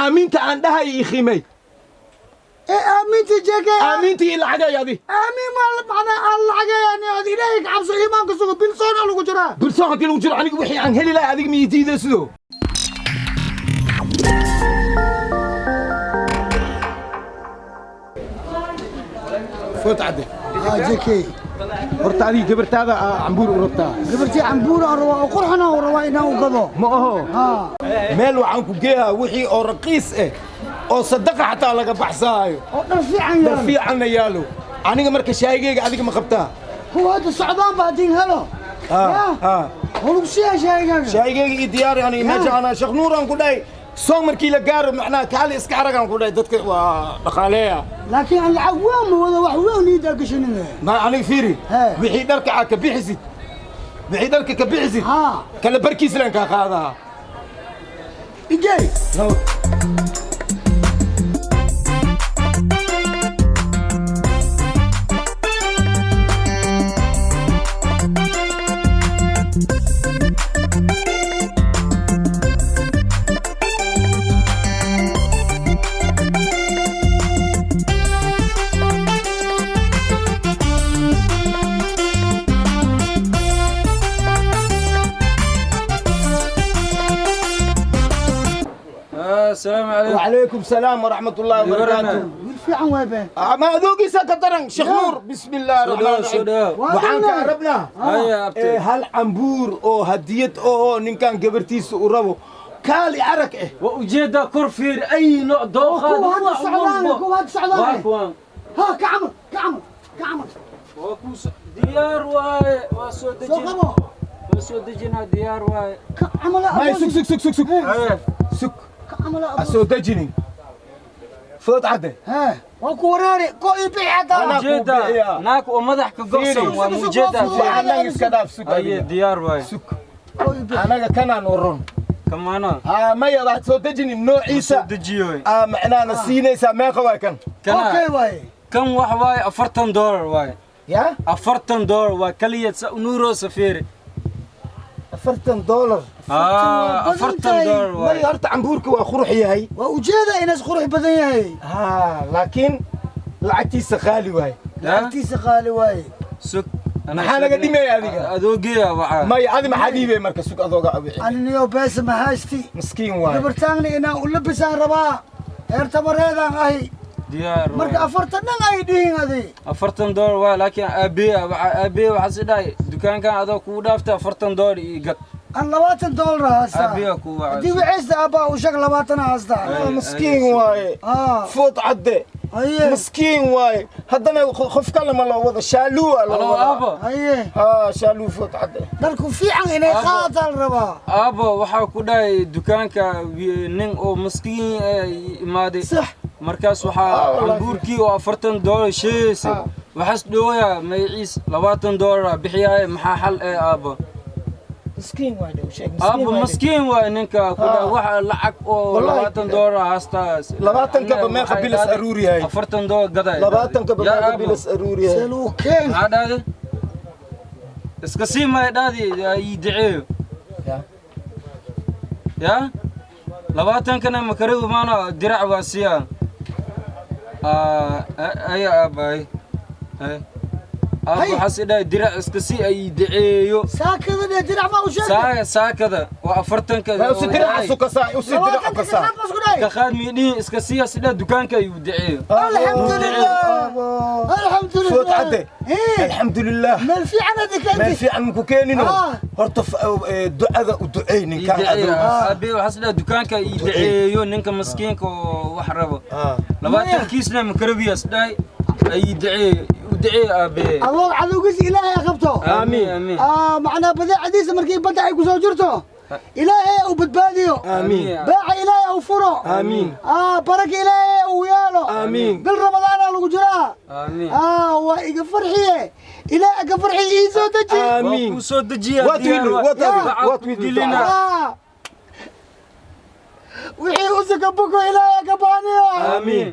Aamiinta aan dhahay ii qiimay. Ee aaminta jeeke. Aamiinta ii lacagay adi. Aamin ma macnaa aan lacagayani? Ad Ilaahay ka cabso, iimaanka sugo, bilsoona lagu jiraa. Bilsoon haddii lagu jiro, aniga wixii aan heli lahay adiga ma ii diiday sidoo. Food cadde. Haa jeeke. Horta adiga gabartaada aa cambuur u rabtaa? Gabartii cambuur aan rabaa oo qurxana u rabaa inaan u gado. Ma aho? Haa. Meel waxaan ku geeyaa wixii oo raqiis ah oo sadaqa xataa laga baxsaayo. Oo dhar fiican dhar yaalo. Fiicanna yaalo. Aniga marka shaahigeyga adiga ma qabtaa? Kuwa hadda socdaan ba haddii helo. Ah, ah. Oo lagu siiyaa shaahigaaga. Shaahigeyga ii diyaari. Aniga meesha anaa Sheekh Nuur aan ku dhahay, soon markii la gaaro macnaha kaali iska aragaan ku dhahay, dadka waa dhaqaaleeya. Laakiin aan lacag weyn ma wado, wax weyn niidaa gashanin. Ma aniga fiiri. Hee. Wixii dharka aad ka bixisid, wixii dharka ka bixisid haa kala barkiis laan kaa qaadaa. Igey. No. السلام عليكم. وعليكم السلام ورحمة الله وبركاته. Wiil fiican waay be. ما adoogisa ka daran Sheekh Nuur. بسم الله الرحمن الرحيم. Soo waxaan ka rabnaa هيا ee abti. Hal cambuur oo hadiyad oo ninkan gabartiisa u rabo, kaali arag eh. وأجيدا كرفير أي نوع دوخة. Kuwa hadda socdaan, kuwa hadda socdaan. واكوان. Ha ka camal, ka camal, ka camal. وكوس ديار واي وسو soo دجنا. qabo. وسو دجنا ديار واي. Ka camal. May, sug, sug, sug, sug, sug. هيا. Sug. Ka camal. Ha soo dejinin, food cadde. Hee, waa ku wareeri ko ii bixi hataa. Anaa kuu مجيدا bixiyaa. ناك ومدح كقصم فيري. ومجيدا. Fiicannan iska dhaaf, sug. هيا Adiga ديار واي. Sug. Ko ii bixi. Anaga kanaan oron. كمان. Haa, maya, waxaad soo dejinin noociisa. دجيوي. Aa macnaana siinaysaa? Meeqa waay kan? Okay كان waay. كم واحد واي؟ 40 دولار واي. Ya. 40 دولار واي كلية نورو سفيري. 40 dollar? آه. badan 40 tahay. دولار Maya, واي. horta cambuurka waa qurux yahay. Waa ujeeda inaas qurux badan yahay. Haa, laakiin lacagtiisa qaali waay. Lacagtiisa qaali waaye. سك. Maxaa naga dhimaya adiga? أدوقيا وعا. Maya, adi maxaa dhiibay marka? Sug, adooga awixi. Aniniyo beesa ma haysti. Miskiin waay. Gabartaangna inaan u labisaan rabaa, heer tabareedaan ahi. ديار. Marka 40 dhan ay dhihin adi. 40 doolar waa, laakiin aabbiya aabbiya waxaa si dhahay dukaankan adoo kugu dhaafta 40 doolar ii gad. Aan 20 doolar haastaa. Aabbiya kuu wacay. Haddii wiceysta aabbaa u sheeg, 20 haastaa. Ah, miskiin waaye. Aa. Food cadde. Haye. Miskiin waaye. Haddana qof kale ma loo wado, shaaluu aa loo Halo. wadaa. Aabo. Haye. Haa, shaaluu, food cadde. Dharku fiican inay Aabbo. qaataa la rabaa. Aabo, waxaa ku dhahay dukaanka nin oo maskiin eh imaaday. Sax. Markaas waxaa Ah, wallaahi. cambuurkii oo 40 doolar sheegaysay waxaas dhooyaa magaciis 20 doolar bixiyaaye. Maxaa xal ee, aabo? Miskiin waay dhow sheeg, miskiin aabo waay dhow. Maskiin waay ninka ku dhahay, waxa lacag oo Wallaahi. 20 doolar haastaas. 20 kaba meeqa bilas aruur yahay? 40 doolar gaday. 20 kaba Yaa meeqa aabo. bilas aruur yahay? Seluu keen. Maxaa dhahday? Iska sii maya dhahdi ii daceeyo. Ya. Ya 20-kana makarigu maana dirac waa siya aya aabay ay aab. Hay. Waxaa si dhahay dirac iska sii ay ii daceeyo. Saakada dheh, dirac maa u sheegtay? Saakada waa 40-ka. Ma usi diraca sukasaa, usi diraca 20-ka kasaa. Ka qaad bas ku dhahay. Ka qaad miidhihin, iska siiya si dhaha dukaanka ayuu daceeyo. Alxamdulilah, alxamdulilah. Food cadde. Hee. Alxamdulilah. Meel fiican adi meel keentay. Fiican maku keenino. Ah. Horta ducada u duceey Ii ninkan daceeyo. adoogiisa. Aabe waxaa si dhaha dukaanka ii daceeyo ninka maskiinka oo wax rabo. Ah. 20-kiisna makarabiyas dhahay ay ii daceeyo, u daceeyo aabe. Adoog cadowgiisa Ilaahay ha qabto. Aamiin, aamiin. Aa, macnaa badeecadiisa markii badda ay kusoo jirto Ilaahay uu badbaadiyo. Aamiin. Baaca Ilaahay uu furo. Aamiin. Aa, baraka Ilaahay uu yeelo. Aamiin. Bil Ramadaana lagu jiraa. Aamiin. Aa, waa iga farxiye, Ilaahay ka farxiye, ii soo deji. Aamiin. Waa kuu soo dejiyaa. Waa Diyaar wiil, waay. waa tabi, Lacag waa ku wiil. dilina. Aa, wixii usaka buko Ilaahay ka baaniyo. Aamiin.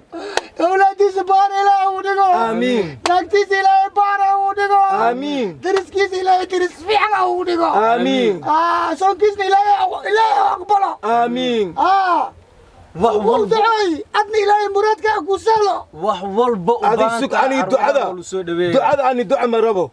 Awlaadiisa baar Ilaahay uu dhigo. Aamiin. Naagtiisa Ilaahay baar uu dhigo. Aamiin. Dariskiisa Ilaahay daris fiican uu dhigo. Aamiin. Aa, soonkiisna Ilaahay aqbalo. Aamiin. Aa. Wax Wuu walba ducooy adna ilaahay muraadkaa ku sahlo. Wax walba u Adi baahan sug tahay ani carwada ducada waa lagu soo dhaweeyaa. Ducada ani duca ma rabo,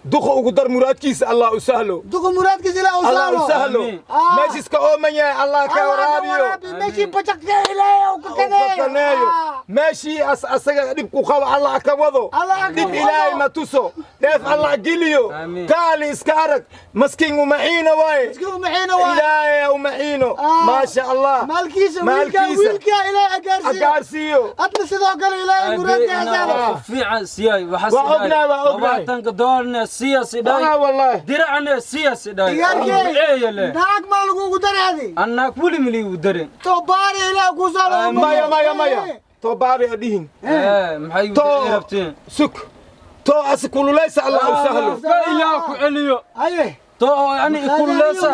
duqa ugu dar muraadkiisa Allah u sahlo. Duqa muraadkiisa ilaah u Allah u sahlo. sahlo. Amiin. Ah. Meeshiiska ooman yahay Allah ka Allah ka waraabiyo. waraabiyo. Meeshii bajaqka ilaahay uu ka Uu ka kaneeyo. kaneeyo. Ah. Meeshii as asaga dhib ku qabo Allah ka wado. Allah ka dhib wado. Ilaahay ma tuso, dheef Allah geliyo. Amiin. Kaali iska arag, maskiin umaxiino waaye. Miskiin umaxiino waaye. Ilaahay umaxiino. Ah. Maasha Allah. Maalkiisa wiilka maalkiisa wiilka ilaahay agaarsiiyo. Agaarsiiyo. Adna sidoo kale ilaahay muraadkaa Abe, sahlo. inaa fiican siiyay waxaas Waa idhahay. ognahay, waa ognahay. 20-ka doolarna siya sidhaay. Ah, wallahi. Diracna siya sidhaay. Digaarkey naag maa lagugu daraadi? Annaag weli maliigu darin. Tobaari ilaah kuu sahlo. Amiin. Maya, maya, maya, toobaari adhihin. Eh, maxay u To rabteen? Sug, too as kululaysa Allah u sahlo. Ka ilaah ku celiyo. Aye. To oo yani ikululeysa.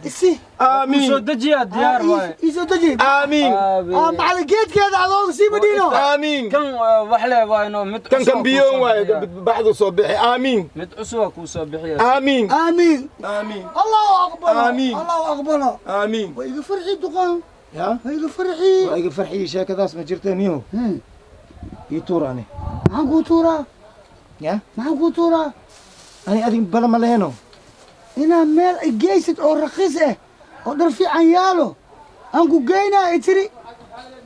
Isi. Ku soo Aamiin. dejiyaa diyaar waaye. Isoo deji. Aamiin. Aabe. Macalin geedkeeda adooga sii madhiino. Aamiin. Kan wax le waayno mid kan cusub kan kuu biyoon soo waaye bixiyaa. Bacdu soo bixi. Aamiin. Mid cusub kuu soo bixiya. Aamiin. Aamiin. Aamiin. Allahu aqbalo. Aamiin. Allahu aqbalo. Aamiin. Waa iga farxi duqaan. Ya. Waa iga farxi. Waa iga farxiyi, sheekadaas ma jirta niyo. Ii tuur ani. Maxaan kuu tuuraa? Ya. Maxaan kuu tuuraa? Ani adig bala ma leheno. Inaa meel geysid oo raqiis ah oo dhar fiican yaalo aan ku geynaa itiri,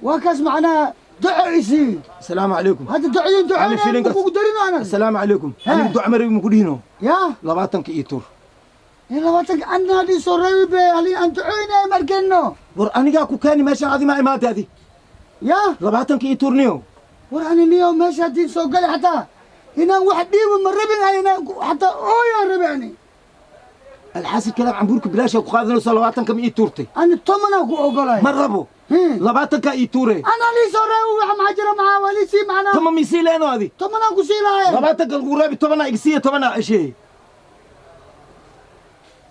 waa kaas macnaha duco isii. Asalaamu calaykum. Hadda ducadin Ani ducona filinkaas- kugu darino anan. Asalaamu calaykum. Ha. Anigu duca marabi maku dhihino. Yaa. 20-ka ii tuur. In 20-ka anna hadii soo reebi be hali aan ducoynaya ma arkeenno. War anigaa ku keeni meeshaan, adi maa imaantay adi. Yaa. 20-ka ii tuurniyo. War ani niyo meesha haddii soo gali xataa inaan wax dhiibo ma rabin ani, inaan xataa ooyaan rabi ani. Alxaasil kalaam, cambuurka bilaashaa ku qaadanayso, 20-ka ma ii tuurtay? Ani 10-aa ku ogolay. Ma rabo. 20-kaa ii tuure. Ana lii soo reebi, waxa maxaa jira, maxaa waa lii sii macnaa. 10 miisii leeno adi. 10-aan ku sii lahaye. 20-ka lagu reebi, 10-aa igsiiya, 10-aa cesheeye.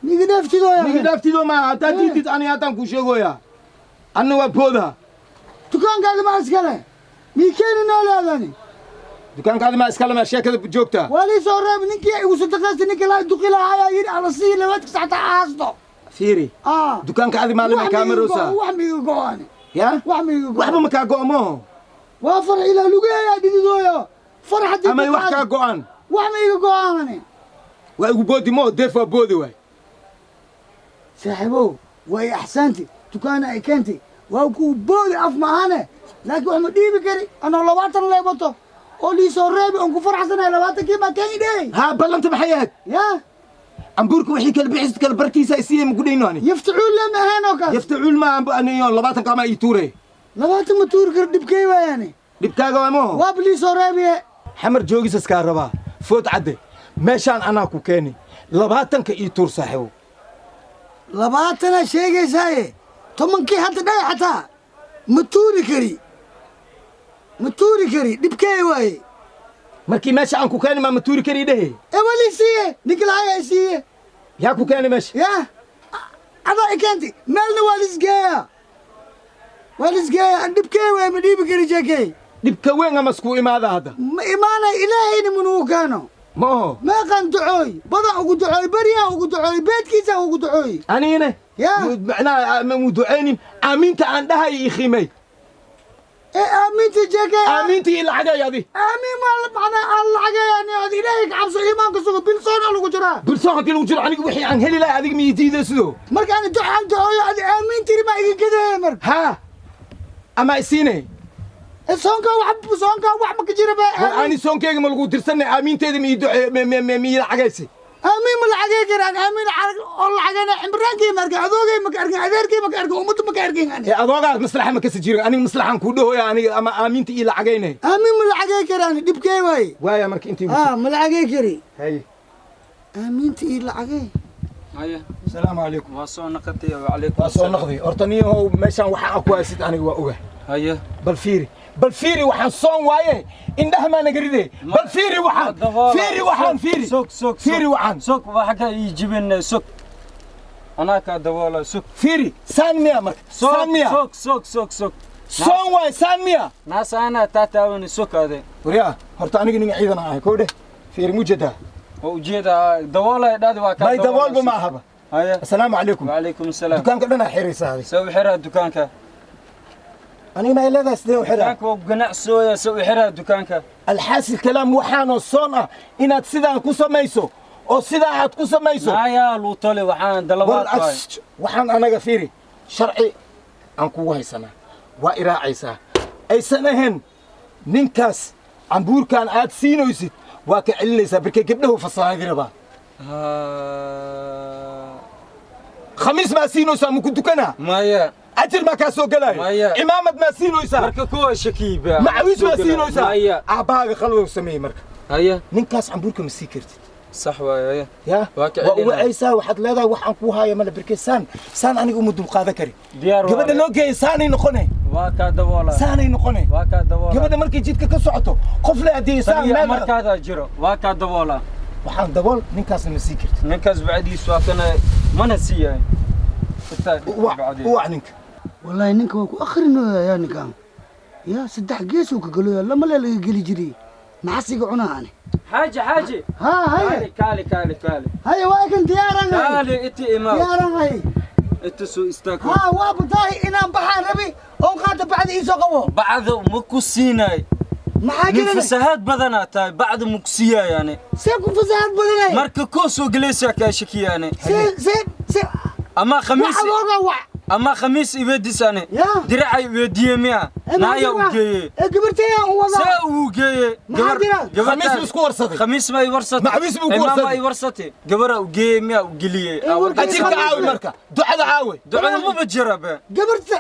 Miigi dheeftidooya. Migi dhaaftidoo maaha, haddaad diidid ani haddaan kuu sheegoyaa, anna waa boodaa. Dukaankaaga ma iskale mii keeni noo leedani. Dukaankaadi maa iskale maa sheekada joogtaa. Waa lii soo reebi, ninkii igu sadaqaysta, ninkii laa duqi lahaa ayaa yidhi ala sii labaadkiisa xataa haasto. Fiiri. Ah. Dukaanka adi maalin Wax kaa miiga maroosaa. wax miiga go-ani. Ya. Wax miiga go. Waxba ma kaa go'o mooho. Waa farax ilaa lugeeyaa dhididooyo faraxdii. Amay wax kaa go'aan. Wax miiga go-aani. Waa igu boodi mooho, deef waa boodi waay. Saaxiibow, waa i axsaanti, dukaana ay keentay, waa kuu boodi af maahane, laakiin wax ma dhiibi kari anoo 20 leebato oo lii soo reebi oon ku faraxsanahay, 20-kii maa keeni dhey. Haa, ballanta maxay ahayd? Yaa. Cambuurka wixii kala bixis kala bartiisa ay siiyey maku dhayno ani. Yaftacuul lama ahayn oo kaas. Yaftacuul ma aniyo, 20-ka ama ii tuure. 20 ma tuuri karo, dhibkay waayaani. Dhibkaaga waa mooho. Waaba lii soo reebiye. Xamar joogisaskaa rabaa, food cadde meeshaan anaa ku keeni, 20-ka ii tuur saaxiibow. 20-aa sheegaysaaye, 10-kii hadda dhagax xataa ma tuuri kari, ma tuuri kari, dhibkay waaye. Markii meesha aan ku keeni maa ma tuuri kari dhehe? Ee, waa lii siiye, ninka lahayaa i siiye. Yaa ku keeni meesha? Yaa, adaa i keentay, meelna waa lisgeeyaa, waa lisgeeyaa, an dhibkay waaye, ma dhiibi kari jeekey. Dhibka weyn ama iskuu imaada hadda. Ma imaanay, ilaahayna manugu keeno. Ma oho. Meeqaan ducooy, badan ugu ducooy, baryaa ugu ducooy, beedkiisa ugu ducooy. Anigana yaa. Macnaha ma ducaynin, aamiinta aan dhahay ii qiimay. Ee, aamiinta jeekey. Aamiinta ii lacagay adi. Aamiin maa macnaa aan lacagayani od ilaahay ka cabso, iimaanka sugo, bilsoon aa lagu jiraa. Bulsoon haddii lagu jiro, aniga wixii aan heli lahay adiga ma ii diiday sidoo. Marka ani ducaan ducooyo, adi aamiin tiri maa iga gadaya marka. Haa, ama isiinay. Ee, soonkaa wax, soonkaa wax ma ka jira ba. War ani soonkeyga ma lagu dirsanay, aamiinteeda ma ii duce ma ii lacagaysi. Aamiin ma lacagay karaan, aamiin oo lacagayna cimraankay ma arkin, adoogay ma ka arkin, adeerkay ma ka arkin, ummadda ma ka arkin ani. Ee, adoogaas maslaxa ma kasi jirin, aniga maslaxan kuu dhahoya aniga ama aamiinta ii lacagaynay. Aamiin ma lacagay karaan, dhibkee waaye. Waaya marka intii. Ah, ma lacagay kari. Hay. Aamiinta ii lacagay. Haya. Asalaamu calaykum. Waa soo naqatay, wacalaykum. Waa soo naqday horta niyahow, meeshaan waxaa aan ku haysid aniga waa oga. Haya. Bal fiiri, bal fiiri, waxaan soon waaye, indhaha maa naga ride, bal fiiri waxaan, fiiri waxaan, fiiri. Sog, sog. Fiiri waxaan. Sog, waxa ka ii jibin, sog, anaa kaa daboola, sog. Fiiri, saan miya marka, saan miya? Sog, sog, sog, sog. Soon waaye, saan miya? Naas anaa taataawani, sog ade. Waryaa, horta aniga ninga ciidan aan ahay, kow dheh, fiiri mujadaa. Waa ujeedaa, daboolay dhadi, waa kaa. May daboolba ma ahaba. Haya. Asalaamu calaykum. وعليكم السلام. Dukaanka dhan aa xiraysaa adi. soo xiraa dukaanka. Aniga ma leedahay sidee u xiraa? Dukaanka waa ganacsooya, se u xiraa dukaanka. Alxaasil kalaam, waxaanoo soon ah inaad sidaan ku samayso oo sidaa aad ku samayso. Naayaa luu tole, waxaan war dalabaad waay. Waxaan anaga fiiri, sharci aan kugu haysanaa, waa iraacaysaa. Aysan ahayn ninkaas cambuurkan aad siinoysid waa ka celinaysaa, barkee gabdhahu fasahaadi rabaa. Khamiis maa siinoysaa, maku dukanaa? Maya. Ajir maa kaa soo gelaayo? Maya. Cimaamad maa siinoysaa? Marka kuwa shakiiba. Macawiis maa siinoysaa? Maya. Aabbahaaga khalwow sameeyey marka. Haya. Ninkaas cambuurka ma sii kartid. Sax waay, haya. Ya. Waa ka waa celinaa. Wacaysaa, waxaad leedahay waxaan kuu haaya male, barkee saan saan aniga uma dulqaadan kari. Diyaar waay. Gabadha loo geeyay saanay noqone. Waa kaa daboola. Saanay noqone. Waa kaa daboola. Gabadha markay jidka ka socoto qof le haddii saan taniya meel markaadaa jiro, waa kaa daboola. Waxaan dabool, ninkaasna ma sii kartid. Ninkaas bacdiis waa kana mana siiyahay. Uwac, uwac ninka. Wallaahi ninka waa ku akrinooya yaa ninkaan yaa saddex geesuu ka galoya, lama lee laga geli jiray, maxasiga cunaa ani. Xaaji, xaaji. Haa, haye. Kaali, kaali, kaali, kaali. Haye, waa kan, diyaaran hay. Kaali, inti imaa. Diyaaran hay. Inta soo istaag. Haa, waa bataahi inaan baxaan rabi oon qaata bacda iisoo qabo. Bacda ma ku siinaay. Maxaa nin jira? Fasahaad badanaa tahay, bacda ma ku siiyayaane. See ku fasahaad badanay? Marka koo soo gelaysaa kaa shakiyaane. See see see? Ama khamiis. Waxa looga wac. Ama khamiis iweydisane. Yaa. Diracay iweydiiye miya, naaya u geeye. Ee gabartayaan u wadaa. See uu geeye? Maxaa jira? Khamiis buu isku warsaday. Khamiis ma i warsatay. Macawiis buu ku imaam ma warsaday. i warsatay, gabara u geeye miya, u geliyey. Ee, warka- Ajirka caawi, marka ducada caawi. Ducada maba jira be. Gabarta,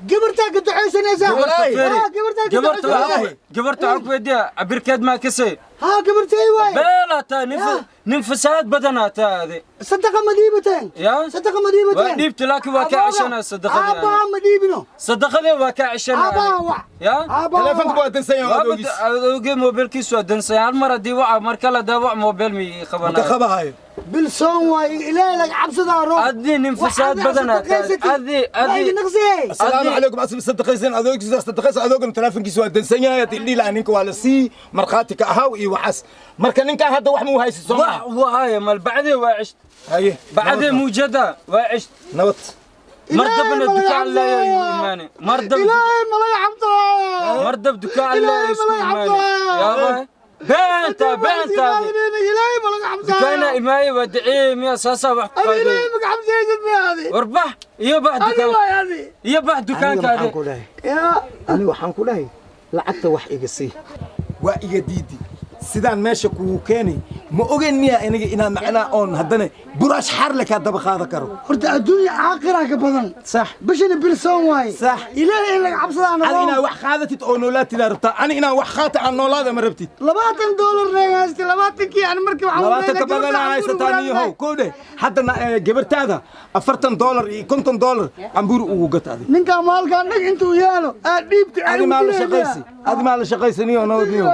gabartaa ka ducaysanaysaa. Gabarta feeri. Haa, gabartaa ka Gabarta ducaysanaysaa. waxaa, gabarta waxaa ku weydiiya cabirkeed maa kasay. Haa, gabartay waay. Beelaa tahay nin Yaa. Nin fasahaad badanaa tahay ade. Sadaqa ma dhiibateen? Yaa. Sadaqa ma dhiibateen? Waa dhiibta, laakiin waa kaa ceshanaa sadaqadii. Aabbaha ma dhiibino. Sadaqadee waa kaa ceshanaa. Aabbaha wac. Yaa. Aabbaha Telefonka wac. waa dansan yahay adoogiis. Oge, moobilkiisu waa dansay. Hal mar haddii waca, mar kale hadaa wac, moobil mi ka qabanaa. qabahayo. Bil soon waay, ilaahay laga cabsadaa roob. Adii nin fasaad badanaa tahay. Adii naqsiyey. Asalaamu calaykum, asib sadaqaysan adoogiisa sadaqaysan, adoogana telefonkiisa waa dansan yahay. Haddii dhihi lahaa ninka waa la sii markhaati ka ahaw iyo waxaas. Marka ninkan hadda wax muu haysi soo wax maaha? Wahaya mal, bacdee waa cisht. Haye. Bacdee muujada waa cisht. Nabad. Mar dabna dukaan leeyahay imaane, mar dab. Ilaahay ma laga cabsadaa? Mar dab dukaan leeyahay isku Ilaahay ma laga imaane. cabsadaa? Yaaba beenta beenta. Ilaahay ma laga cabsadaa? Dukaana imaaye waa dacee miya, saasaa wax ku adi faa'iideey. Ilaahay ma ka cabsaysid miya adi? War bax iyo bax adi dukaan waay adi. Iyo bax dukaankaade. Ku dhahay yaa. Aniga waxaan ku dhahay lacagta wax iga sii, waa iga diidi. Sidaan meesha kugu keenay ma ogeyn miyaa aniga inaan macnaa oon haddana buraash xaarle kaa daba qaadan karo? Horta adduunya aakhira ka badan. Sax. Bishana bil soon waaye. Sax. Ilaahay in laga cabsadaana. Adi inaa wax qaadatid oo noolaatidaa rabtaa, ani inaan wax qaata aan noolaada ma rabtid. $20 reeg haystay, 20-kii ani markii waxaan 20 ka badanaa haysataa niyahow kow dheh. Haddana gabartaada $40 iyo $50 cambuur ugu gata adi. Ninkaan maalkaan dhag intuu yaalo aad dhiibti. Adi maa la shaqaysi, adi maa la shaqaysi niyo, nabad niyo.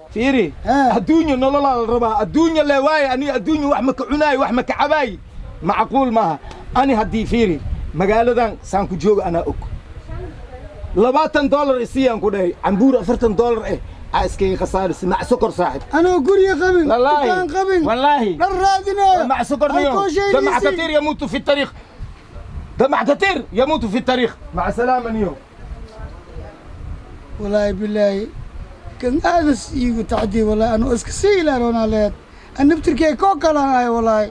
Fiiri. Adduunya nololaa la rabaa, adduunya le waaye. Aniga adduunya wax ma ka cunaayo, wax ma ka cabaayi, macquul maaha. Ani haddii fiiri magaaladan saan ku jooga anaa og. $20 isiyaan ku dhahay, cambuur $40 aa iskaga khasaarisi mac sokor saaxib. Anoo guriga qabin, والله dukaan qabin, والله dhar raadinaayo. دمع سكر اليوم، دمع كثير يموت في الطريق، دمع كثير يموت في الطريق. مع السلامة نيو. Walaahi bilaahi kan aadas iigu tacdii, walaahi anuu iska sii ilaaroonaa leed an naftirkee koo kalanahay. Walaahi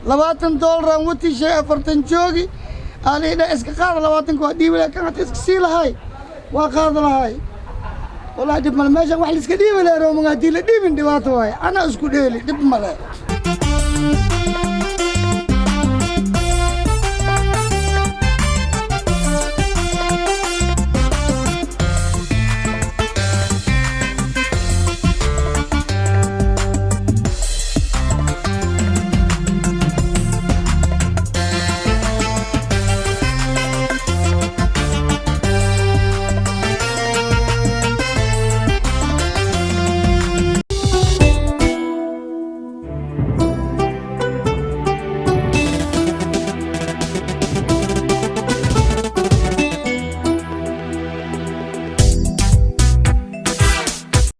$20 aan wati shay 40 joogi aan idha iska qaada, 20-ka waa dhiibi lahay, kan hata iska sii lahay waa qaada lahay. Walaahi dhib male, meeshan wax laiska dhiibi lahay roomaga haddii la dhiibin dhibaato waaye. Anaa isku dheeli, dhib male.